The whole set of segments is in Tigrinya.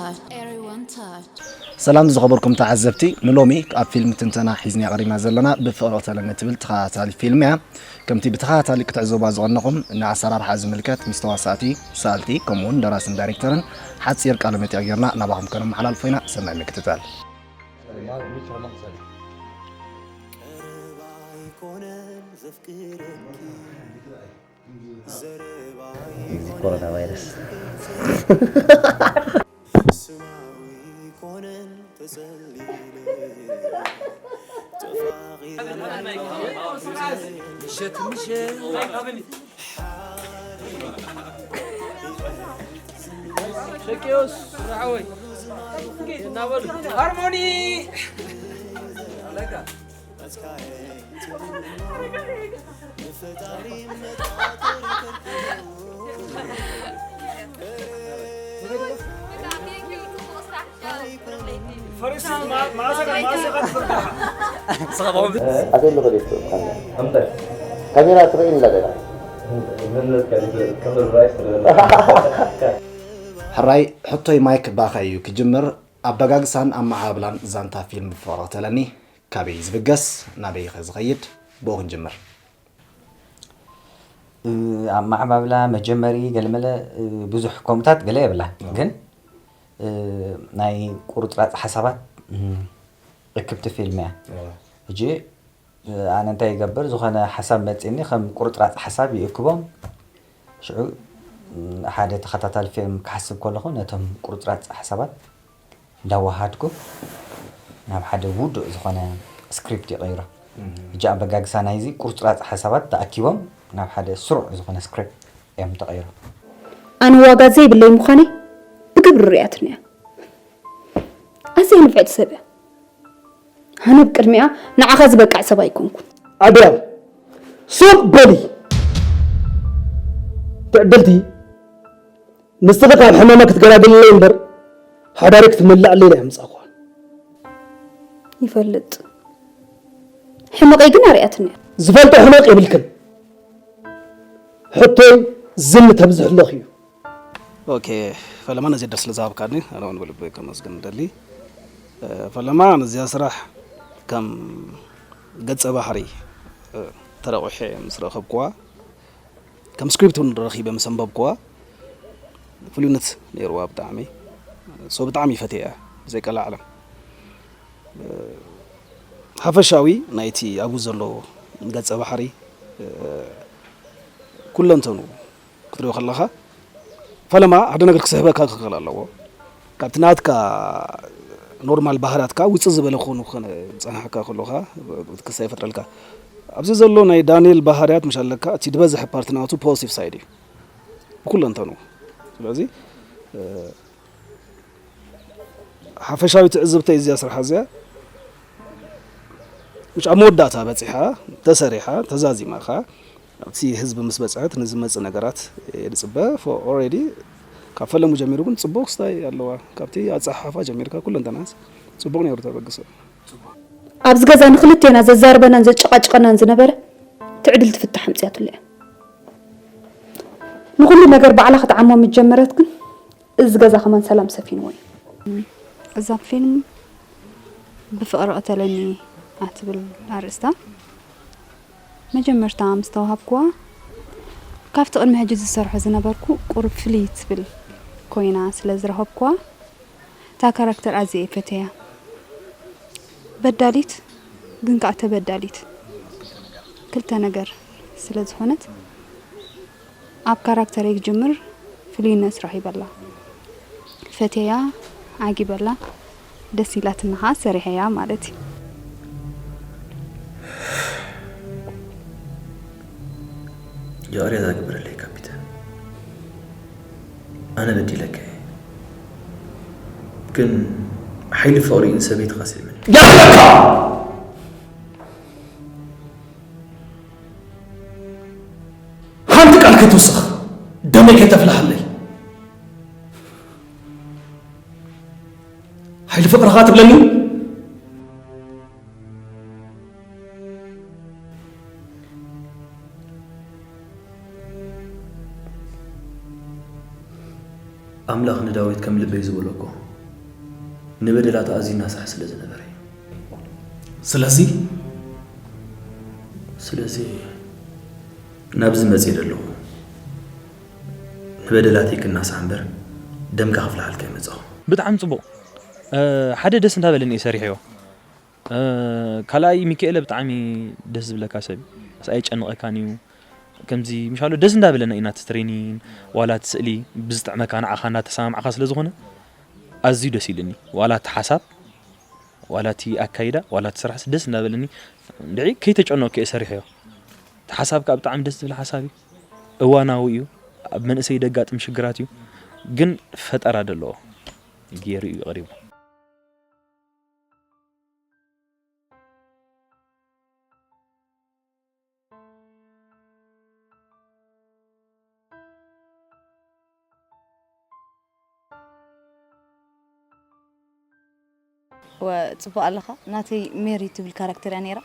Everyone touch. ሰላም ዝኸበርኩም ተዓዘብቲ፣ ንሎሚ ኣብ ፊልም ትንተና ሒዝና ቀሪብና ዘለና ብፍቕሪ ተለኒ ትብል ተኸታታሊ ፊልም እያ። ከምቲ ብተኸታታሊ ክትዕዘቡዋ ዝቐነኹም፣ ንኣሰራርሓ ዝምልከት ምስ ተዋሳእቲ፣ ሰኣልቲ፣ ከምኡውን ደራስን ዳይሬክተርን ሓጺር ቃለ መጠይቕ ጌርና ናባኹም ከነመሓላልፎ ኢና። ሰናይ ምክትታል። እዚ ኮሮና ቫይረስ ደቂዮስ ራዕወይ እናበሉ ሃርሞኒ ኣበይ ኣሎ ከዲቱ ካሜራ ትርእይ ንላ ደላ ሕራይ ሕቶይ ማይክ ባኻ እዩ ክጅምር። ኣበጋግሳን ኣመዓባብላን ዛንታ ፊልም ብፍቕሪ ቅተለኒ ካበይ እዩ ዝብገስ ናበይ ኸ ዝኸይድ ብኡ ክንጅምር። ኣመዓባብላ መጀመሪ ገለመለ ብዙሕ ከምኡታት ገለ የብላን ግን ናይ ቁርፅራፅ ሓሳባት እክብቲ ፊልም እያ። ሕጂ ኣነ እንታይ ይገብር ዝኾነ ሓሳብ መፂኒ ከም ቁርፅራፅ ሓሳብ ይእክቦም ሽዑ ሓደ ተኸታታሊ ፊልም ክሓስብ ከለኹ ነቶም ቁርፅራፅ ሓሳባት እንዳወሃድኩ ናብ ሓደ ውዱእ ዝኾነ ስክሪፕት ይቐይሮ። ሕጂ ኣበጋግሳ ናይዚ ቁርፅራፅ ሓሳባት ተኣኪቦም ናብ ሓደ ስሩዕ ዝኾነ ስክሪፕት እዮም ተቐይሮም። ኣነ ዋጋ ዘይብለይ ምዃነይ ብግብሪ ርእያትኒ እያ። ኣዝያ ንፍዕቲ ሰብ እያ። ኣነ ብቅድሚኣ ንዓኻ ዝበቅዕ ሰብ ኣይኮንኩን። ኣድያም ሱቕ በሊ ትዕድልቲ ንስኺ ካብ ሕማማ ክትገላግልለይ እምበር ሓዳሪ ክትምልኣለይ ናይ ኣምጻእኳ። ይፈልጥ ሕመቐይ ግን ኣርእያትኒ እያ። ዝፈልጦ ሕመቕ የብልክን። ሕቶይ ዝን ተብዝሕለኽ እዩ። ኦኬ ፈለማ ነዚ ዕድል ስለ ዝሃብካኒ ኣነ እውን ብልቢ ከመስግን እደሊ። ፈለማ ነዚኣ ስራሕ ከም ገጸ ባህሪ ተረቑሐ ምስ ረኸብኩዋ ከም ስክሪፕት እውን ረኺበ ምስ ኣንበብኩዋ ፍሉይነት ነይርዋ ብጣዕሚ so ብጣዕሚ ፈትየያ ብዘይ ቀላዓለም ሓፈሻዊ ናይቲ ኣብኡ ዘሎ ገጸ ባሕሪ ኩለንተኑ ክትሪኦ ከለኻ ፈለማ ሓደ ነገር ክስሕበካ ክኽእል ኣለዎ ካብቲ ናትካ ኖርማል ባህርያትካ ውፅእ ዝበለ ክኾኑ ዝፀናሕካ ከለኻ ክሳ ይፈጥረልካ ኣብዚ ዘሎ ናይ ዳንኤል ባህርያት ምሽ ኣለካ እቲ ዝበዝሐ ፓርቲ ናቱ ፖዚቲቭ ሳይድ እዩ ብኩለንተኑ ስለዚ ሓፈሻዊ ትዕዝብተይ እዚኣ ስራሕ እዚኣ ምሽ ኣብ መወዳእታ በፂሓ ተሰሪሓ ተዛዚማ ከ ኣብቲ ህዝቢ ምስ በፅሐት ንዝመፅእ ነገራት እየ ዝፅበ already ካብ ፈለሙ ጀሚሩ ግን ፅቡቅ ክስታይ ኣለዋ ካብቲ ኣፀሓሓፋ ጀሚርካ ኩለንተናስ ፅቡቅ ነይሩ ተበግሰ ኣብዚ ገዛ ንክልቴና ዘዛርበናን ዘጨቃጭቀናን ዝነበረ ትዕድልቲ ፍታሕ ኣምፅኣትሉ እያ ንኩሉ ነገር ባዕላ ክትዓሞ ምስ ጀመረት ግን እዚ ገዛ ከማን ሰላም ሰፊንዎ እዩ። እዛ ፊልም ብፍቕሪ ቅተለኒ እያ ትብል ኣርእስታ። መጀመርታ ምስ ተዋሃብክዋ ካብቲ ቅድሚ ሕጂ ዝሰርሖ ዝነበርኩ ቁሩብ ፍልይ ትብል ኮይና ስለ ዝረኸብክዋ እታ ካራክተር ኣዝየ እየ ፈትየያ። በዳሊት ግን ከኣ ተበዳሊት ክልተ ነገር ስለ ዝኾነት ኣብ ካራክተረይ ክጅምር ፍሉይነት ረኺበላ። ፈትየያ፣ ዓጊበላ፣ ደስ ኢላትኒ ከኣ ሰሪሐያ ማለት እዩ። ይቕሬታ ግበረለይ ካፒተን፣ ኣነ በዲለካ እየ፣ ግን ሓይሊ ፍቕሪ ንሰበይትኻ ስእመኒ። የብለካ! ሓንቲ ቃል ከይትውስኽ ደመይ ከይተፍልሓለይ ሓይሊ ፍቕርኻ ትብለኒ ኣምላኽ ንዳዊት ከም ልበይ ዝበሎ እኮ ንበደላቱ ኣዝዩ ይናሳሕ ስለ ዝነበረ እዩ። ስለዚ ስለዚ ናብዚ መፅእ ዘለኹ ንበደላተይ ክናሳሕ እምበር ደምካ ክፍልሓልካ ይመፀኹ። ብጣዕሚ ፅቡቕ። ሓደ ደስ እንዳበለኒ እየ ሰሪሐዮ። ካልኣይ ሚካኤለ ብጣዕሚ ደስ ዝብለካ ሰብ እዩ። ኣየጨንቐካን እዩ። ከምዚ ምሻሎ ደስ እንዳበለና ኢና እቲ ትሬኒን ዋላ እቲ ስእሊ ብዝጥዕመካ ንዓኻ እናተሰማምዕኻ ስለ ዝኾነ ኣዝዩ ደስ ኢሉኒ። ዋላ እቲ ሓሳብ ዋላ እቲ ኣካይዳ ዋላ እቲ ስራሕስ ደስ እንዳበለኒ እንድዒ ከይተጨነቕኩ እየ ሰሪሐዮ። እቲ ሓሳብ ከዓ ብጣዕሚ ደስ ዝብል ሓሳብ እዩ። እዋናዊ እዩ። ኣብ መንእሰይ ደጋጥም ሽግራት እዩ። ግን ፈጠራ ደለዎ ገይሩ እዩ ቀሪቡ። ወ ፅቡቅ ኣለኻ። ናተይ ሜሪ ትብል ካራክተር እያ ነይራ።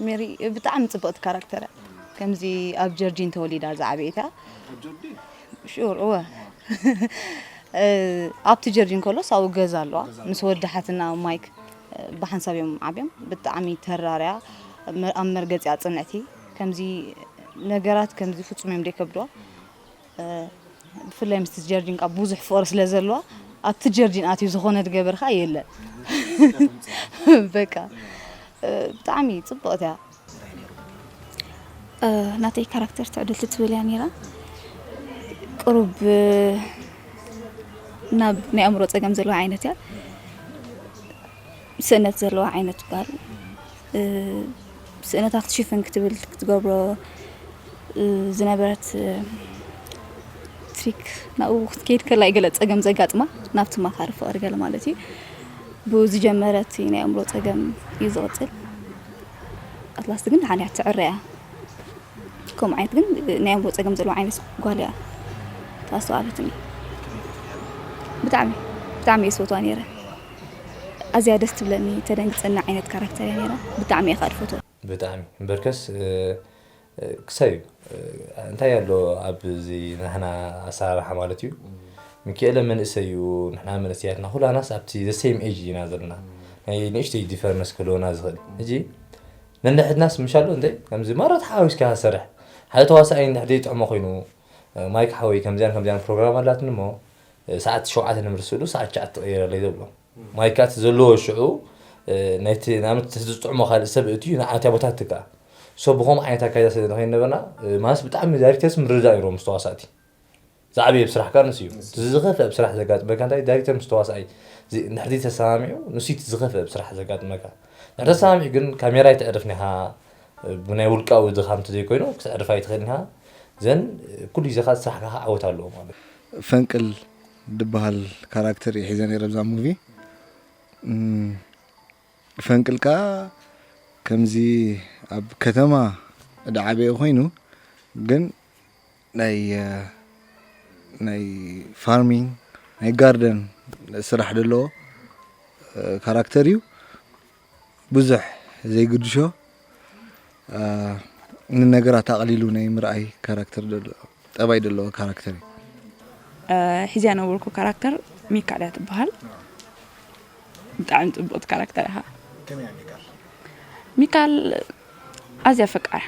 ሜሪ ብጣዕሚ ፅብቅቲ ካራክተር እያ። ከምዚ ኣብ ጀርጂን ተወሊዳ ዝዓበየት እያ። ሹር እወ። ኣብቲ ጀርጂን ከሎስ ኣብኡ ገዛ ኣለዋ ምስ ወዲ ሓትና ማይክ ብሓንሳብ እዮም ዓብዮም። ብጣዕሚ ተራርያ ኣብ መርገፂኣ ፅንዕቲ። ከምዚ ነገራት ከምዚ ፍፁም እዮም ደይከብድዋ። ብፍላይ ምስቲ ጀርጂን ቃ ብዙሕ ፍቕሪ ስለ ዘለዋ ኣብቲ ጀርጂን ኣትዩ ዝኾነ ድገበር ኸዓ የለን። በቃ ብጣዕሚ ፅብቕቲ እያ። ናተይ ካራክተር ትዕድልቲ ትብል እያ ነይራ። ቅሩብ ናብ ናይ ኣእምሮ ፀገም ዘለዋ ዓይነት እያ። ስእነት ዘለዋ ዓይነት ጓል ስእነታ ክትሽፍን ክትብል ክትገብሮ ዝነበረት ትሪክ ናብኡ ክትከይድ ከላ እዩ ገለ ፀገም ዘጋጥማ ናብቲ ማኻሪ ፍቕሪ ገለ ማለት እዩ። ብኡ ዝጀመረ እቲ ናይ ኣእምሮ ፀገም እዩ ዝቕፅል። ኣትላስት ግን ደሓን እያ ትዕረ እያ። ከምኡ ዓይነት ግን ናይ ኣእምሮ ፀገም ዘለዋ ዓይነት ጓል እያ ተኣስተውዓለትኒ። ብጣዕሚ ብጣዕሚ እየ ዝፈትዋ ነይረ። ኣዝያ ደስ ትብለኒ ተደንግፀኒ ዓይነት ካራክተር እያ ነይራ። ብጣዕሚ እየ ከዓ ዝፈትዋ። ብጣዕሚ እምበርከስ ክሳብ እዩ እንታይ ኣሎ ኣብዚ ናህና ኣሰራርሓ ማለት እዩ። ሚኪኤለ መንእሰይ እዩ፣ ንሕና መንእሰያትና ኩላናስ ኣብቲ the same age ኢና ዘለና። ናይ ንእሽተይ ዲፈረንስ ክህልወና ዝኽእል ሕጂ ነንሕድናስ ምሻሎ እንተ ከምዚ ማራ ተሓዋዊስካ ሰርሕ ሓደ ተዋሳኣይ እንድሕር ዘይጥዕሞ ኮይኑ ማይክ ሓወይ ከምዚያን ከምዚያን ፕሮግራም ኣላትኒ እሞ ሰዓት ሸውዓተ ንምርስሉ ሰዓት ትሽዓተ ትቕየረለይ ዘብሎ ማይክ እቲ ዘለዎ ሽዑ ናይቲ ናምት ዝጥዕሞ ካልእ ሰብ እትዩ ንዓት ቦታ ትካ ሶ ብኸም ዓይነት ኣካይዳ ስለ ንኸይድ ነበርና ማስ ብጣዕሚ ዳይሬክተርስ ምርዳእ ነይሮም ምስ ተዋሳእቲ ዝዓበየ ኣብ ስራሕካ ንሱ እዩ እቲ ዝኸፍአ ኣብ ስራሕ ዘጋጥመካ እንታይ ዳይሬክተር ምስ ተዋሳኣይ እንድሕር ተሰማሚዑ ንሱ እቲ ዝኸፍአ ኣብ ስራሕ ዘጋጥመካ እንድሕር ተሰማሚዑ ግን ካሜራ ኣይተዕርፍን ኢኻ ብናይ ውልቃዊ ድኻም እንተዘይኮይኑ ክትዕርፍ ኣይትኽእልን ኢኻ ዘን ኩሉ ግዜ ከዓ ስራሕካ ከዓ ዓወት ኣለዎ ማለት እዩ ፈንቅል ድበሃል ካራክተር እዩ ሒዘ ነይረ ብዛ ሙቪ ፈንቅል ከዓ ከምዚ ኣብ ከተማ ዝዓበየ ኮይኑ ግን ናይ ናይ ፋርሚንግ ናይ ጋርደን ስራሕ ዘለዎ ካራክተር እዩ ብዙሕ ዘይግድሾ ንነገራት ኣቕሊሉ ናይ ምርኣይ ካራክተር ጠባይ ዘለዎ ካራክተር እዩ። ሒዝያ ነበርኩ ካራክተር ሚካል እያ ትበሃል። ብጣዕሚ ፅቡቕቲ ካራክተር ኢኻ። ሚካል ኣዝያ ፈቃር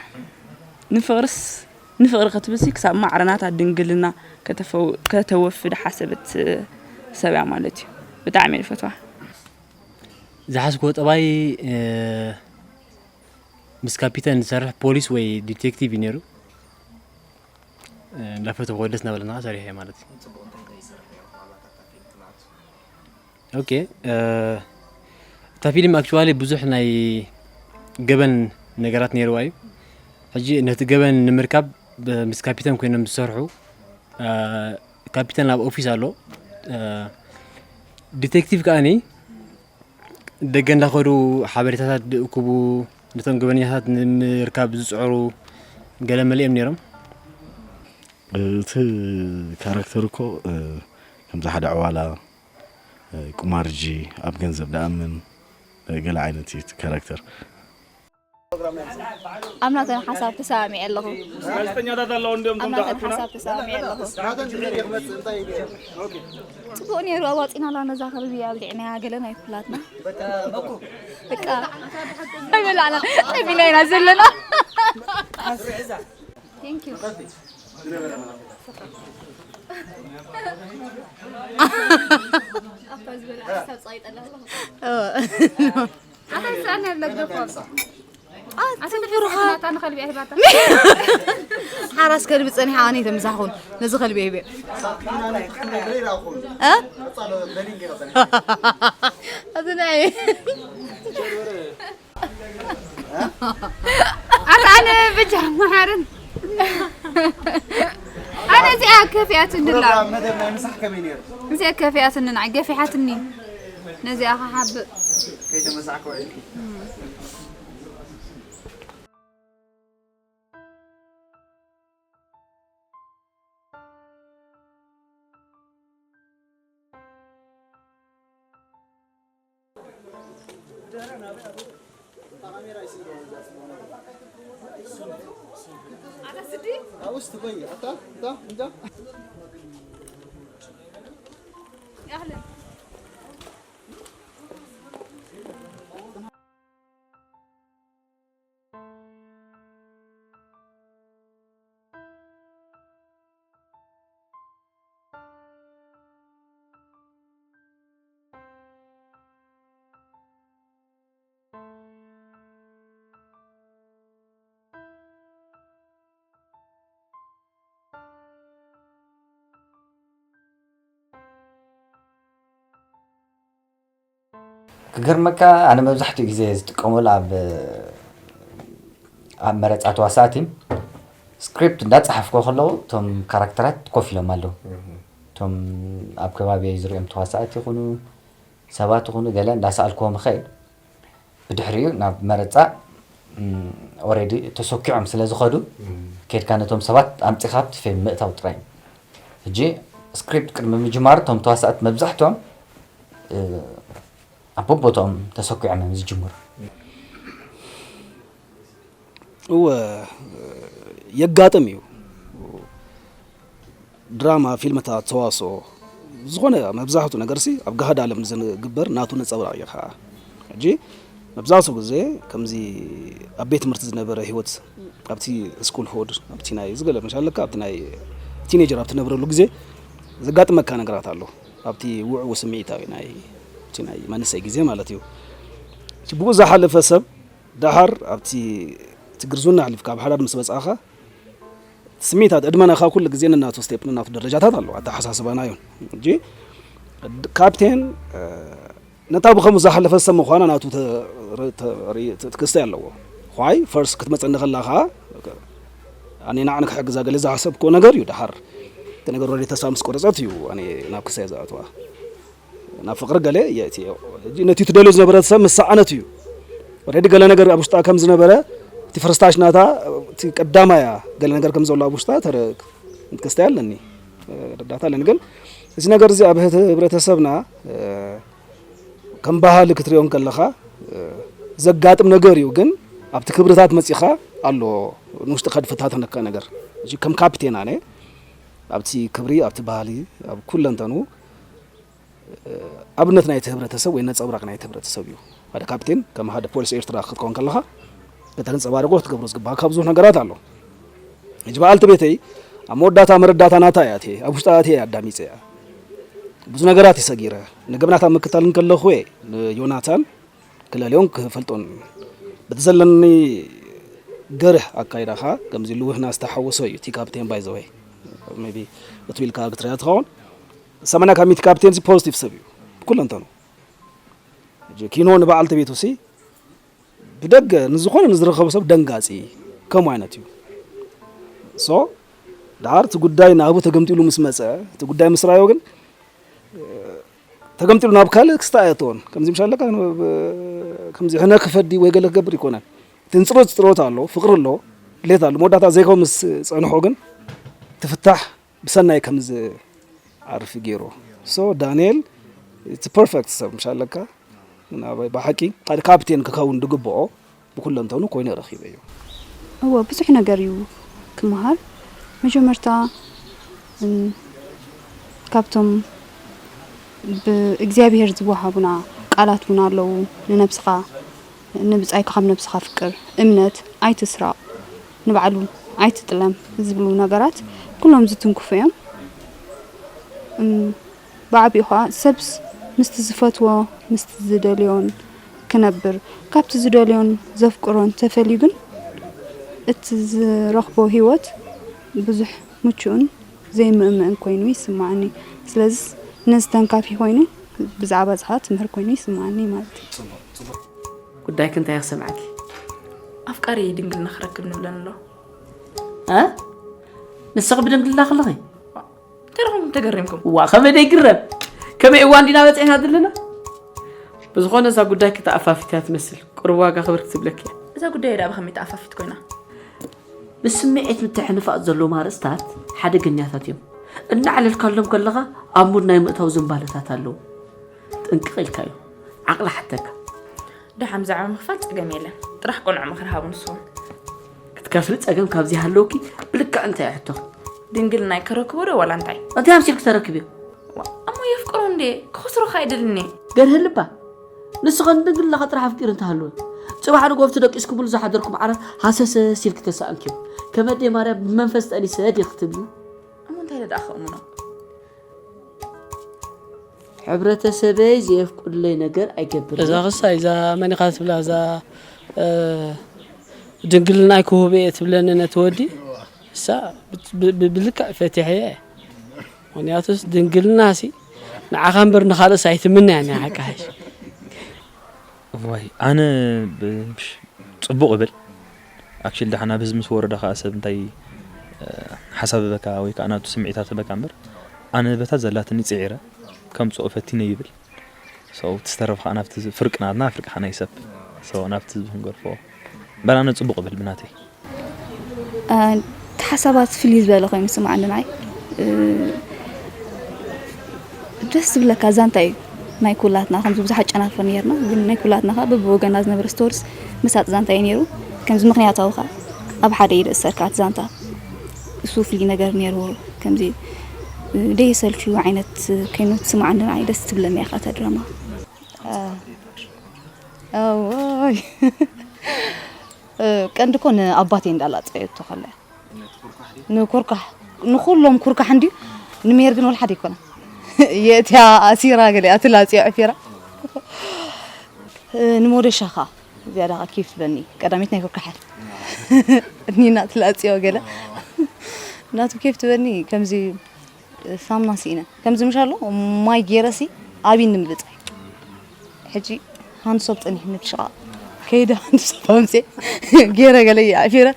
ንፍቕርስ ንፍቕሪ ክትብልሲ ክሳብ ማዕረ ናታ ድንግልና ከተወፊ ዝሓሰበት ሰብ እያ ማለት እዩ። ብጣዕሚ እየ ዝፈትዋ። ዝሓዝክዎ ጠባይ ምስ ካፒተን ዝሰርሕ ፖሊስ ወይ ዲቴክቲቭ እዩ ነይሩ። እንዳፈተኹ ደስ እናበለና ሰሪሐ ማለት እዩ። ኦኬ እታ ፊልም ኣክቹዋሊ ብዙሕ ናይ ገበን ነገራት ነይርዋ እዩ። ሕጂ ነቲ ገበን ንምርካብ ምስ ካፒተን ኮይኖም ዝሰርሑ ካፒተን ኣብ ኦፊስ ኣሎ። ዲቴክቲቭ ከዓኒ ደገ እንዳኸዱ ሓበሬታታት ዝእክቡ ነቶም ገበነኛታት ንምርካብ ዝፅዕሩ ገለ መለ እዮም ነይሮም። እቲ ካራክተር እኮ ከምዚ ሓደ ዕዋላ ቁማርጂ ኣብ ገንዘብ ድኣምን ገለ ዓይነት እዩ እቲ ካራክተር። ኣብ ናተን ሓሳብ ተሰማሚዐ ኣለኹ። ጋዜጠኛታት ኣለዉ እንዲኦም ኣብ ናተን ሓሳብ ተሰማሚዐ ኣለኹ። ጽቡቕ ነይሩ፣ ኣዋጺና ኣላ ነዛ ከልቢ ኣብሊዕናያ ገለን ኣይፍላጥና። በቃ ኣይበላዕና፣ ጠሚና ኢና ዘለና። Thank you። ኣታ ዝበላ ሓሳብ ጸቂጠላ ኣለኹ። ኣታ ይስኣና ኣለገፎም። ኣታ ትንፍሩኻ። ናታ ንኸልቢ ኣይህባታ። ሓራስ ከልቢ ጸኒሓ ኣነ ተምሳኹን ነዚ ከልቢ ይበ። እ? ኣቲ ናይ ኣታ ኣነ ብጃ መሓርን ኣነ እዚኣ ከፊኣትኒ ኣላ። ፕሮግራም መደብ ናይ ምሳሕ ከመይ ነይሩ? እዚኣ ከፊኣትኒ ንዓይ ገፊሓትኒ። ነዚኣ ክሓብእ። ከይተመሳሕኩ ውዒልኪ? ክገርመካ፣ ኣነ መብዛሕትኡ ግዜ ዝጥቀመሉ ኣብ፣ ኣብ መረጻ ተዋሳእቲ፣ ስክሪፕት እንዳጸሓፍኩ ከለዉ፣ እቶም ካራክተራት ኮፍ ኢሎም ኣለዉ። እቶም ኣብ ከባቢየይ ዝሪኦም ተዋሳእቲ ይኹኑ፣ ሰባት ይኹኑ፣ ገለ እንዳሰኣልክዎም እኸይድ። ብድሕሪኡ ናብ መረጻ፣ እም፣ ኦሬዲ ተሰኪዖም ስለ ዝኸዱ፣ እም። ኬድካ ነቶም ሰባት ኣምጺኻ ኣብቲ ፊልም ምእታው ጥራይ እዩ። ሕጂ ስክሪፕት ቅድሚ ምጅማር፣ እቶም ተዋሳእቲ መብዛሕትኦም፣ እ፣ ኣብ በቦትኦም ተሰኪዖም እዮም ዝጅምሩ። እወ፣ የጋጥም እዩ። ድራማ፣ ፊልምታት፣ ተዋስኦ፣ ዝኾነ መብዛሕትኡ ነገርሲ ኣብ ጋህዲ ዓለም ዝግበር ናቱ ነጸብራቕ እዩ ኸዓ። ሕጂ መብዛሕትኡ ግዜ ከምዚ ኣብ ቤት ትምህርቲ ዝነበረ ህይወት፣ ኣብቲ ስኩል ሁድ፣ ኣብቲ ናይ ዝገለ መሻለካ፣ ኣብቲ ናይ ቲኔጀር ኣብ ትነብረሉ ግዜ ዘጋጥመካ ነገራት ኣሎ። ኣብቲ ውዕው ስምዒታዊ ናይ፣ እቲ ናይ መንእሰይ ግዜ ማለት እዩ። እቲ ብኡ ዝሓለፈ ሰብ ደሓር ኣብቲ፣ እቲ ግርዙና ኣሕሊፍካ ኣብ ሓዳር ምስ በጻኻ፣ ስሜታት ዕድመና ካብ ኩሉ ግዜ ነናቱ ስቴፕ፣ ነናቱ ደረጃታት ኣለዎ፣ ኣተሓሳስባና እዩ። እንጂ ካፕቴን፣ እ፣ ነታ ብኸምኡ ዝሓለፈ ሰብ ምዃና ናቱ ተ-፣ ተ-፣ ተ-፣ ክስተ ኣለዎ። ኳይ ፈርስ ክትመጸኒ ከላ ኸዓ፣ ኣነ ንዓኒ ክሕግዛ ገለ ዝሓሰብክዎ ነገር እዩ። ደሓር እቲ ነገር ወዲ ተስፋ ምስ ቆረጸት እዩ ኣነ ናብ ክስተ ዝኣትዋ። ናብ ፍቕሪ ገለ የእትዮ። ሕጂ ነቲ ትደልዮ ዝነበረት ሰብ ምስ ሰኣነት እዩ። ኦልሬዲ ገለ ነገር ኣብ ውሽጣ ከም ዝነበረ፣ እቲ ፍርስታሽ ናታ፣ እቲ ቀዳማያ ገለ ነገር ከም ዘሎ ኣብ ውሽጣ ተረ-፣ ክስተያ ኣለኒ። ረዳታ ኣለኒ። ግን እዚ ነገር እዚ ኣብ ህተ-፣ ህብረተሰብና፣ እ፣ ከም ባህሊ ክትሪኦ እንከለኻ፣ እ፣ ዘጋጥም ነገር እዩ። ግን ኣብቲ ክብርታት መጺኻ ኣሎ ንውሽጥኻ ዝፈታተነካ ነገር። እዚ ከም ካፕቴን ኣነ ኣብቲ ክብሪ፣ ኣብቲ ባህሊ፣ ኣብ ኩለንተኑ ኣብነት ናይቲ ህብረተሰብ ወይ ነጸብራቕ ናይቲ ህብረተሰብ እዩ። ሓደ ካፕቴን ከም ሓደ ፖሊስ ኤርትራ ክትከውን ከለኻ ከተንጸባርቆ ክትገብሮ ዝግባእ ካብ ብዙሕ ነገራት ኣሎ። ሕጂ በዓልቲ ቤተይ ኣብ መወዳእታ መረዳእታ ናታ እያ እትየ፣ ኣብ ውሽጣ እትየ ኣዳሚጸ እያ። ብዙ ነገራት እዩ ሰጊረ። ንገብናት ኣብ ምክታል እንከለኹ እየ ንዮናታን ክለልዮን ክፈልጦን በቲ ዘለኒ ገርህ ኣካይዳኻ ከምዚ ልውህና ዝተሓወሶ እዩ እቲ ካፕቴን ባይ ዘ ወይ ሜቢ እቱ ኢልካ ክትሪኣ ትኸውን። ሰማንያ ካብ ሚእቲ ካፕቴን ሲ ፖዚቲቭ ሰብ እዩ ብኩለንተኑ። ሕጂ ኪኖ ንበዓልቲ ቤቱ ሲ ብደገ ንዝኾነ ንዝረኸቦ ሰብ ደንጋጺ ከምኡ ዓይነት እዩ። ሶ ደሓር እቲ ጉዳይ ናብኡ ተገምጢሉ ምስ መጸ፣ እቲ ጉዳይ ምስ ረኣዮ ግን ተገምጢሉ ናብ ካልእ ክስታይ ኣየእተዎን። ከምዚ ምሻለካ ከምዚ ሕነ ክፈዲ ወይ ገለ ክገብር ይኮነን። እቲ ንጽሮት ጽሮት ኣሎ፣ ፍቕሪ ኣሎ፣ ድሌት ኣሎ። መወዳእታ ዘይከው ምስ ጸንሖ ግን ትፍታሕ ብሰናይ ከም ዝዓርፍ ገይሩ። ሶ ዳንኤል፣ it's perfect ሰብ ምሻለካ። ናባይ ብሓቂ ሓደ ካፕቴን ክኸውን ዝግብኦ ብኩለንተኑ ኮይነ ረኺበዮ። እወ፣ ብዙሕ ነገር እዩ ክመሃር። መጀመርታ እም፣ ካብቶም ብእግዚኣብሔር ዝወሃቡና ቃላት እውን ኣለዉ። ንነብስኻ ንብጻይካ ካብ ነብስኻ ፍቅር፣ እምነት፣ ኣይትስረቕ፣ ንባዕሉ ኣይትጥለም ዝብሉ ነገራት ኩሎም ዝትንክፉ እዮም። እም፣ ብዓቢኡ ኸዓ ሰብስ ምስቲ ዝፈትዎ ምስቲ ዝደልዮን ክነብር፣ ካብቲ ዝደልዮን ዘፍቅሮን ተፈልዩ ግን እቲ ዝረኽቦ ህይወት ብዙሕ ምቹእን ዘይምእምእን ኮይኑ ይስማዓኒ። ስለዚስ ነዚ ተንካፊ ኮይኑ ብዛዕባ እዚ ኸዓ ትምህር ኮይኑ ይስማዓኒ ማለት እዩ። ጉዳይኪ እንታይ ክሰምዓኪ? ኣፍቃሪ ድንግልና ክረክብ ንብለን ኣሎ። እ? ንስኺ ብድንግልና ከለኺ? እንታይ ረኹም ተገሪምኩም? ዋ ከመይ ደይግረም? ከመይ እዋን ዲና በፂሕና ዘለና? ብዝኾነ እዛ ጉዳይ ክተኣፋፊት እያ ትመስል። ቁሩብ ዋጋ ክብር ክትብለኪ እያ። እዛ ጉዳይ ደኣ ብኸመይ ተኣፋፊት ኮይና? ብስምዒት ምትሕንፋጽ ዘለዎም ኣርእስታት ሓደገኛታት እዮም። እናዕለልካሎም ከለኻ ኣብ ሙድ ናይ ምእታው ዝንባለታት ኣለዉ። ጥንቅቕ ኢልካዮ። ዓቕሊ ሓተካ። ደሓን ብዛዕባ ምኽፋል ጸገም የለን። ጥራሕ ቅኑዕ ምኽሪ ሃቡ ንስኹም። ክትከፍሊ ጸገም ካብ ዘይሃለወኪ ብልክዕ እንታይ እዩ ሕቶኺ? ድንግልናይ ከረክቦ ዶ ዋላ እንታይ? እንታይ ኣምሲልኪ ተረክብዮ? ዋ፣ እሞ የፍቅሮ እንዴ? ክኸስሮኻ ኣይደልን እየ። ገርህ ልባ ንስኸ ንድንግልናኻ ጥራሕ ኣፍቂሩ እንተሃለወ ጽባሕ ንግሆ ኣብቲ ደቂስኩምሉ ዝሓደርኩም ዓራት ሃሰሰስ ኢልኪ ተሳእንኪዮ። ከመዴ ማርያም ብመንፈስ ጠኒሰ ዲኺ ትብሊ? እሞ እንታይ ኢለ ደኣ ከእምኖ? ሕብረተሰበይ ዘየፍቅዱለይ ነገር ኣይገብርን። እዛ ክሳ እዛ መን ኢኻ ትብላ እዛ እ፣ ድንግልና ኣይክህቦ እየ ትብለኒ ነቲ ወዲ እሳ ብ- ብ- ብልክዕ ፈቲሐ እየ። ምክንያቱስ ድንግልና ሲ ንዓኻ እምበር ንኻልእስ ኣይትምነያ ናይ ሓቂ ሓይሽ። ዋይ ኣነ ብ- ብሽ- ጽቡቕ እብል ኣክሽል ደሓን ኣብ ህዝቢ ምስ ወረደ ከዓ ሰብ እንታይ እ፣ ሓሳብ በካ ወይ ከዓ ናቱ ስምዒታት በካ እምበር ኣነ በታ ዘላትኒ ጽዒረ ከምፅኦ ፈቲነ ይብል ሰው ትስተረፍ ከዓ ናብቲ ዝ- ፍርቂ ናትና ፍርቂ ከዓ ናይ ሰብ ሰው ናብቲ ህዝቢ ክንገድፎ በላነ ጽቡቕ እብል ብናተይ እቲ ሓሳባት ፍልይ ዝበለ ኮይኑ ስምዓኒ ንዓይ ደስ ዝብለካ ዛንታ እዩ ናይ ኩላትና ከምዚ ብዙሓት ጨናፍር ነርና ግን ናይ ኩላትና ከዓ በብወገና ዝነበረ ስቶርስ መሳጢ ዛንታ እዩ ነይሩ ከምዚ ምክንያታዊ ከዓ ኣብ ሓደ እዩ ዝእሰርካ እቲ ዛንታ እሱ ፍልይ ነገር ነይርዎ ከምዚ ደየሰልችዩ ዓይነት ኮይኑ ትስምዓኒ ንዓይ ደስ ትብለኒ ኢኻ እታ ድራማ ቀንዲ እኮ ንኣባቴ እንዳላፀየቶ ከለ ንኩርካሕ ንኩሎም ኩርካሕ እንድዩ ንሜር ግን ወላ ሓደ ይኮነ የእትያ ኣሲራ ገለ ኣትላፅዮ ዕፊራ ንሞደሻ ኸዓ ዝያዳ ኸዓ ኬፍ ትበኒ ቀዳሚት ናይ ኩርካሕ እኒና ትላፅዮ ገለ ናቱ ኬፍ ትበኒ ከምዚ ሳምና ስኢነ ከምዚ ምሽ ኣሎ ማይ ገይረሲ ኣብይ ንምልፃይ ሕጂ ሃንሶብ ፀኒሕኒ ብሽቓ ከይደ ሃንሶብ ኣምፅየ ገይረ ገለ ኣዕፊረ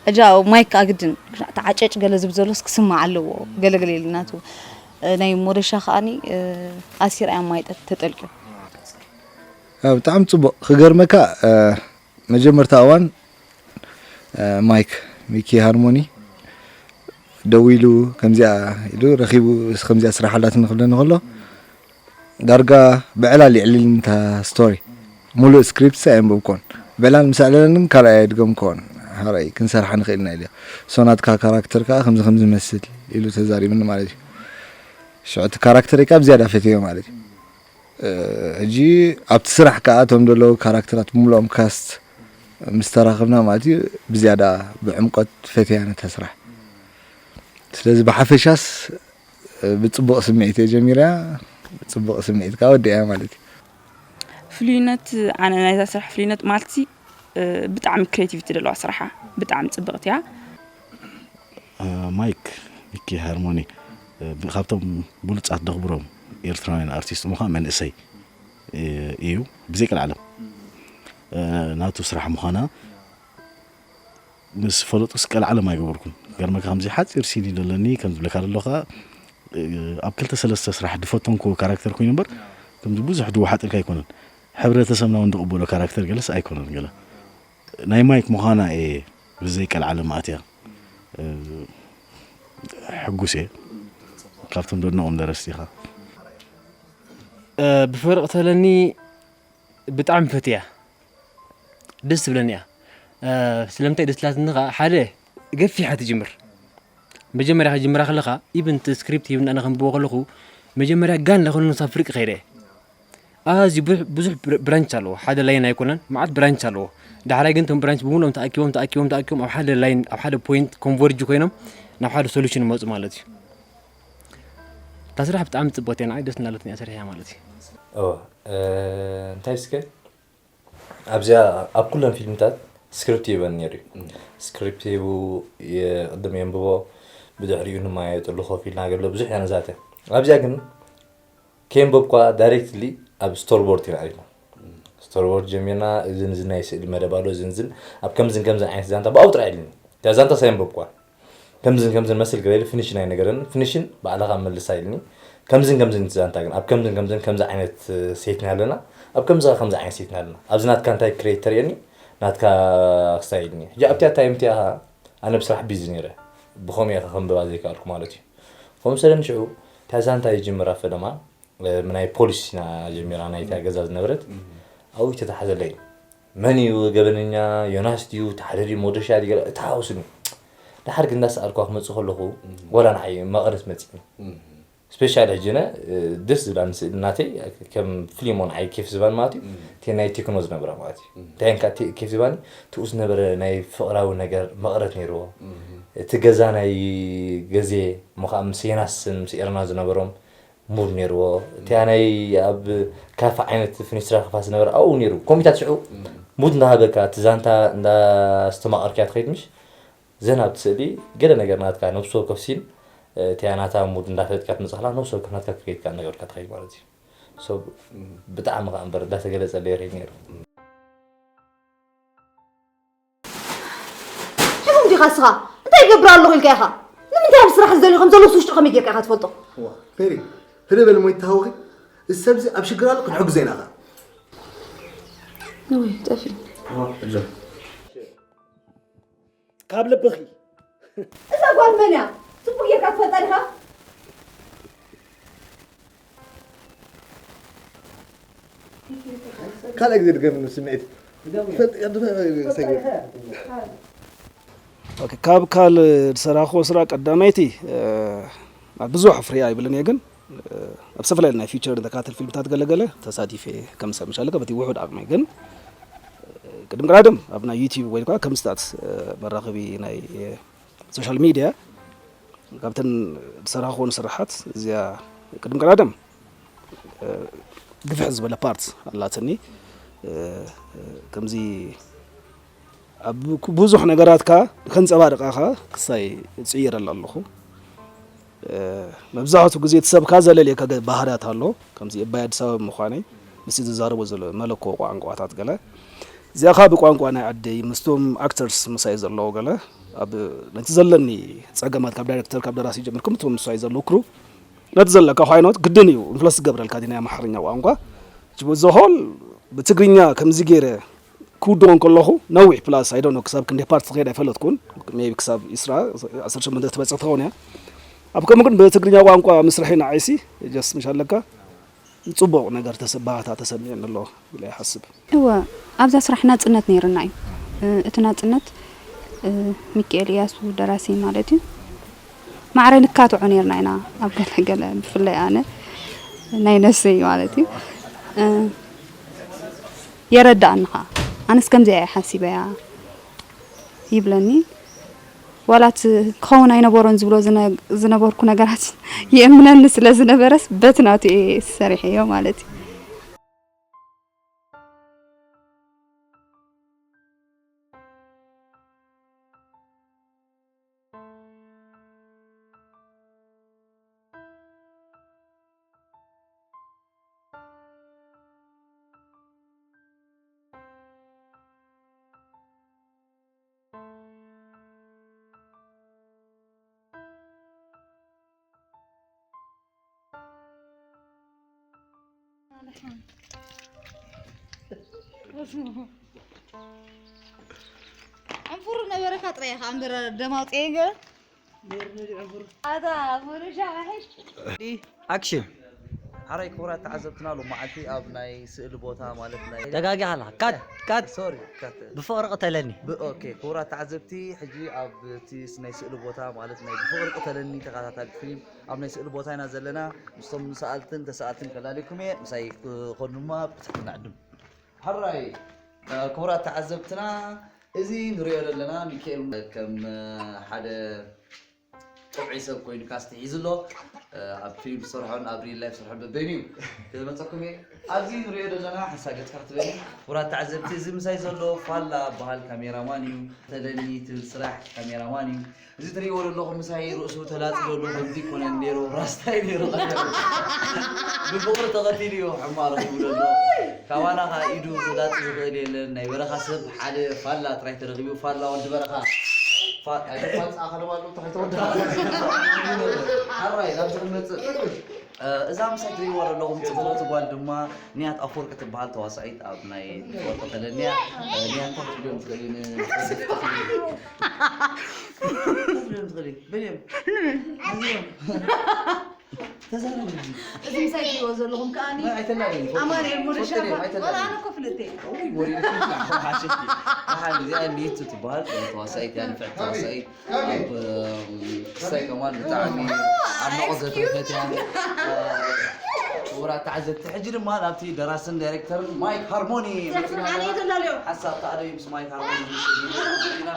ሕጂ ኣብ ማይ ከዓ ግድን ተዓጨጭ ገለ ዝብል ዘሎስ ክስማዕ ኣለዎ ገለ ገለ ኢሉ ናቱ ናይ ሞደሻ ከዓኒ ኣሲር ኣያ ማይ ተጠልቅዩ ብጣዕሚ ፅቡቅ ክገርመካ መጀመርታ እዋን ማይክ ሚኪ ሃርሞኒ ደዊሉ ከምዚኣ ኢሉ ረኺቡ ከምዚኣ ስራሕ ኣላትኒ ክብለኒ ከሎ ዳርጋ ብዕላል የዕልልኒ እታ ስቶሪ ሙሉእ ስክሪፕትስ ኣየንበብኮን ብዕላል ምስ ኣዕለለኒ ካልኣይ ኣይድገምኮን ሓራይ ክንሰርሓ ንኽእል ኢና ኢለ ሶ ናትካ ካራክተር ከዓ ከምዚ ከምዚ መስል ኢሉ ተዛሪብኒ ማለት እዩ ሽዑ እቲ ካራክተር ከዓ ብዝያዳ ፈትዮ ማለት እዩ ሕጂ ኣብቲ ስራሕ ከዓ እቶም ዘለዉ ካራክተራት ብምልኦም ካስት ምስ ተራኸብና ማለት እዩ ብዝያዳ ብዕምቆት ፈትያ ነታ ስራሕ ስለዚ ብሓፈሻስ ብፅቡቕ ስምዒት እየ ጀሚረያ ብፅቡቕ ስምዒት ከዓ ወዲኣያ ማለት እዩ ፍሉይነት ኣነ ናይዛ ስራሕ ፍሉይነት ማለትሲ ብጣዕሚ ክሬቲቪቲ ዘለዋ ስራሓ ብጣዕሚ ፅብቕቲ እያ ማይክ ሚኪ ሃርሞኒ ካብቶም ብሉፃት ደኽብሮም ኤርትራውያን ኣርቲስት ምዃን መንእሰይ እዩ ብዘይ ቀልዓለም ናቱ ስራሕ ምዃና ምስ ፈለጡ ቀልዓለም ኣይገበርኩን ገርመካ ከምዚ ሓፂር ሲኒ ዘለኒ ከም ዝብለካ ዘሎ ከዓ ኣብ ክልተ ሰለስተ ስራሕ ዝፈተንኩዎ ካራክተር ኮይኑ እምበር ከምዚ ብዙሕ ድወሓጥልካ ኣይኮነን ሕብረተሰብና እውን ዝቕበሎ ካራክተር ገለስ ኣይኮነን ገለ ናይ ማይክ ምዃና እየ ብዘይ ቀልዓለም ኣትያ ሕጉስ እየ ካብቶም ዘድነቖም ደረስቲ ኢኻ ብፍቕሪ ቅተለኒ ብጣዕሚ ፈትያ ደስ ትብለኒ እያ ስለምንታይ ደስ ትላትኒ ከዓ ሓደ ገፊሓ ትጅምር። መጀመርያ ከጅምራ ከለኻ ኢብን እቲ ስክሪፕት ሂብና ኣነ ከንብቦ ከለኹ መጀመርያ ጋን ለኾኑ ሳብ ፍርቂ ከይደ። ኣዝዩ ብዙሕ ብራንች ኣለዎ። ሓደ ላይን ኣይኮነን፣ መዓት ብራንች ኣለዎ። ዳሕራይ ግን እቶም ብራንች ብምሎም ተኣኪቦም ተኣኪቦም ተኣኪቦም ኣብ ሓደ ላይን ኣብ ሓደ ፖይንት ኮንቨርጅ ኮይኖም ናብ ሓደ ሶሉሽን መፁ ማለት እዩ። እታ ስራሕ ብጣዕሚ ፅብቕቲ እያ፣ ንዓይ ደስ እናለትኒ እያ ሰሪሐያ ማለት እዩ። ኦ፣ እ፣ እንታይ እስከ ኣብዚኣ ኣብ ኩለን ፊልምታት ስክሪፕት ይህበኒ ነይሩ እዩ። ስክሪፕት ሂቡ የቕድም የንብቦ፣ ብድሕሪኡ ንማየጥሉ ኮፍ ኢልና ገለ ብዙሕ ኢና ንዛተ። ኣብዚኣ ግን ከየንበብኳ ዳይሬክትሊ ኣብ ስቶርቦርድ ኢና ኣሪፍና። ስቶርቦርድ ጀሚርና፣ እዝን እዝን ናይ ስእሊ መደብ ኣሎ፣ እዝን እዝን ኣብ ከምዝን ከምዝን ዓይነት ዛንታ ብኣው ጥራይ ኢልኒ። እታ ዛንታ ሳየንበብኳ ከምዝን ከምዝን መስል ገለ ኢሉ ፊኒሽን ኣይነገረኒ። ፊኒሽን ባዕልኻ መልሳ ኢልኒ። ከምዝን ከምዝን እቲ ዛንታ ግን ኣብ ከምዝን ከምዝን ከምዚ ዓይነት ሴት ኣለና፣ ኣብ ከምዚ ከምዚ ዓይነት ሴት ኣለና። ኣብዚ ናትካ እንታይ ክሬት ተርእየኒ፣ ናትካ ክስታይ ኢልኒ። ሕጂ ኣብቲኣ ታይም እቲኣ ኣነ ብስራሕ ቢዚ ነይረ። ብኸምኡ እየ ከንብባ ዘይከኣልኩ ማለት እዩ። ከምኡ ሰደን ሽዑ እታ ዛንታ ይጅምር ኣብ ፈለማ፣ እ፣ ናይ ፖሊስ ኢና ጀሚራ ናይታ ገዛ ዝነበረት። ኣብኡ ተታሓዘለይ። መን እዩ ገበነኛ? ዮናስ ድዩ? ተሓደ ድዩ? ሞደሻ ድዩ? ገለ ተሓዋውስኒ። ደሓር ግን እንዳሰኣልኳ ክመጽእ ከለኹ ወላ ንዓይ መቐረት መጺእኒ። ስፔሻሊ ሕጂ ነ፣ እ፣ ደስ ዝብላኒ ስእሊ ናተይ ከም ፊልም ንዓይ ኬፍ ዝባን ማለት እዩ። እቲ ናይ ቴክኖ ዝነበረ ማለት እዩ። እንታይ እንካ ቴ-፣ ኬፍ ዝባኒ ትኡ ዝነበረ ናይ ፍቕራዊ ነገር መቐረት ነይርዎ። እቲ ገዛ ናይ ገዜ እሞ ከዓ ምስ ዮናስን ምስ ኤርና ዝነበሮም ሙድ ነይርዎ። እቲኣ ናይ ኣብ ካፈ ዓይነት ፊኒስትራ ክፋት ዝነበረ ኣብኡ ነይሩ። ኮሚታት ሽዑ ሙድ እንዳሃበካ፣ እቲ ዛንታ እንዳስተማቐርካያ ትኸይድ ምሽ? ዘን ኣብቲ ስእሊ ገለ ነገር ናትካ ነብሲ ወከፍ ሲን፣ እቲኣ ናታ ሙድ እንዳፈለጥካ ትመጽእ ከላ፣ ነብሲ ወከፍ ናትካ ክሬትካ እንዳገበርካ ትኸይድ ማለት እዩ። ሶ፣ ብጣዕሚ ከኣ እምበር እንዳተገለጸለይ ሬድ ነይሩ። ሕሙም ዲኻ እስኻ? እንታይ ይገብር ኣለኹ ኢልካ ኢኻ? ንምንታይ ኣብ ስራሕ ዝደልዩ ከም ዘለዉ ውሽጡ ከመይ ጌርካ ኢኻ ትፈልጦ? ዋ፣ ሜሪ፣ ህደ በል እሞ ይተሃወኺ። እዚ ሰብዚ ኣብ ሽግር ኣሎ፣ ክንሕግዞ ኢና ኸኣ። ንወይ፣ ጠፊ። ዋ፣ እዞ። ካብ ልብኺ። እዛ ጓል መን እያ? ጽቡቕ ጌርካ ትፈልጣ ዲኻ? ካልእ ግዜ ድገም ስምዒት። ፈልጥ-፣ ኦኬ፣ ካብ ካል ዝሰራኽዎ ስራ ቀዳመይቲ፣ እ፣ ብዙሕ ፍርያ ኣይብልን እየ፣ ግን፣ እ፣ ኣብ ዝተፈላለዩ ናይ ፊቸር ተካተል ፊልምታት ገለገለ ተሳቲፈ ከም ሰብ ምሻለካ በቲ ውሑድ ዓቕመይ፣ ግን፣ እ፣ ቅድም ቀዳድም ኣብ ናይ ዩቲዩብ ወይ ከዓ ከም ስታት፣ እ፣ መራኸቢ ናይ፣ እ፣ ሶሻል ሚድያ ካብተን ዝሰራኽዎን ስራሓት እዚኣ ቅድም ቀዳድም፣ እ፣ ግፍሕ ዝበለ ፓርት ኣላትኒ። እ፣ ከምዚ ኣብ ብዙሕ ነገራትካ ከንጸባርቃኻ ክሳይ እጽይረላ ኣለኹ። እ፣ መብዛሕትኡ ግዜ እቲ ሰብካ ዘለልየካ ገ-፣ ባህርያት ኣሎ። ከምዚ እባይ ኣዲስ ኣበባ ምዃነይ፣ ምስቲ ዝዛረቦ ዘሎ መለኮ ቋንቋታት ገለ። እዚኣ ኸኣ ብቋንቋ ናይ ዓደይ፣ ምስቶም ኣክተርስ ምሳይ ዘለዉ ገለ፣ ኣብ ነቲ ዘለኒ ጸገማት ካብ ዳይረክተር፣ ካብ ደራሲ ጀሚርኩም፣ እቶም ምሳይ ዘለዉ ክሩ፣ ነቲ ዘለካ ኳይኖት ግድን እዩ ኢንፍሉንስ ዝገብረልካ እቲ ናይ ኣምሓርኛ ቋንቋ። ሕጂ በዚ ሆል ብትግርኛ ከምዚ ገይረ ክውድኦ እንከለኹ ነዊሕ ፕላስ፣ I don't know፣ ክሳብ ክንደይ ፓርት ትኸይድ ኣይፈለጥኩን። ሜቢ ክሳብ ዒስራ፣ ዓሰርተ ሸሞንተ ትበጽሕ ትኸውን እያ። ኣብ ከምኡ ግን ብትግርኛ ቋንቋ ምስርሐይ ንዓይሲ ጀስት ምሽ ኣለካ ጽቡቕ ነገር ተሰ-፣ ባህታ ተሰሚዑኒ ኣሎ ኢለ ይሓስብ። እወ፣ ኣብዛ ስራሕ ናጽነት ነይርና እዩ። እ፣ እቲ ናጽነት፣ እ፣ ሚካኤል እያሱ ደራሲ ማለት እዩ። ማዕረ ንካትዖ ነይርና ኢና ኣብ ገለ ገለ፣ ብፍላይ ኣነ ናይ ነፍሰይ ማለት እዩ። እ፣ የረድኣኒ ኸኣ። ኣነስ ከምዚኣ እየ ሓሲበያ ይብለኒ። ዋላ እቲ ክኸውን ኣይነበሮን ዝብሎ ዝነ-፣ ዝነበርኩ ነገራት የእምነኒ ስለ ዝነበረስ በቲ ናቱ እየ ሰሪሐዮ ማለት እዩ። ዕንፉር ነበረካ ጥራይ ኢኻ እምበር ደም ኣውፅኤ ገለ። ኣታ ሙሉሻ ማሒሽ። ኣክሽን። ሓራይ ክቡራት ተዓዘብትና፣ ሎማዓልቲ ኣብ ናይ ስእሊ ቦታ ማለት ናይ ተጋጊኻ ኣለኻ። ካት ካት ሶሪ ካት ብፍቕሪ ቅተለኒ። ብ- ኦኬ ክቡራት ተዓዘብቲ፣ ሕጂ ኣብ እቲ ናይ ስእሊ ቦታ ማለት ናይ ብፍቕሪ ቅተለኒ ተኸታታሊ ፊልም ኣብ ናይ ስእሊ ቦታ ኢና ዘለና። ምስቶም ሰኣልትን ተሰኣልትን ከላልየኩም እየ። ምሳይ ክኾኑ ድማ ብትሕትና ዕድም። ሓራይ ክቡራት ተዓዘብትና፣ እዚ ንሪኦ ዘለና ሚካኤል ከም ሓደ ጥዑይ ሰብ ኮይኑ ካስት ሒዙ ኣሎ። ኣብ ፊልም ዝሰርሖን ኣብ ሪል ላይፍ ዝሰርሖን በበይኑ እዩ። ክመፀኩም እየ። ኣብዚ ንሪኦ ዘለና ሓንሳ ገፅካ ክትበኒ። ክቡራት ተዓዘብቲ፣ እዚ ምሳይ ዘሎ ፋላ በሃል ካሜራማን እዩ። ተለኒ ትብል ስራሕ ካሜራማን እዩ። እዚ ትሪእዎ ዘለኹም ምሳይ ርእሱ ተላፂ ዘሎ ከምዚ ይኮነን ነይሩ፣ ራስታይ ነይሩ። ብፍቕሪ ተቐቲሉ እዩ ሕማቕ ረኺቡ ዘሎ። ካባና ከዓ ኢዱ ክላፂ ዝኽእል የለን። ናይ በረኻ ሰብ ሓደ ፋላ ጥራይ ተረኺቡ። ፋላ ወዲ በረኻ ፋ- ኣይተፋልፃ ከለባሉ ተኸይተወዳ ሓራይ ናብዚ ክንመፅእ እዛ ምሳይ ትሪእዋ ዘለኹም ፅብቕቲ ጓል ድማ ንያት ኣፈወርቂ ትበሃል ተዋሳኢት ኣብ ናይ ወርቂ ተለንያ። ንያት ታትልዮም ትኽእል ታትልዮም ትኽእል በልዮም ተዛረብ እዚ ምሳይ ትሪእዎ ዘለኹም ከዓኒ ኣይተላገኝ ኣማኑኤል ሙሉሻ ኣይተላገኝ ኣነ እኮ ፍልጥ እየ። እዚኣ ኒቱ ትበሃል ተዋሳኢት እያ ንፍዕቲ ተዋሳኢት ኣብ ክሳይ ከማን ብጣዕሚ ኣድናቖት ዘትረፈት እያ። ክቡራት ተዓዘብቲ ሕጂ ድማ ናብቲ ደራስን ዳይሬክተርን ማይክ ሃርሞኒ መፂና ኣለና። ሓሳብ ተኣደዩ ምስ ማይክ ሃርሞኒ ኢና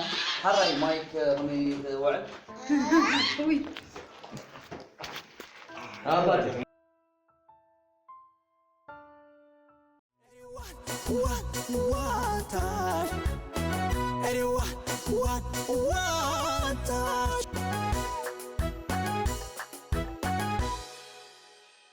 ሓራይ ማይክ ከመይ ትውዕል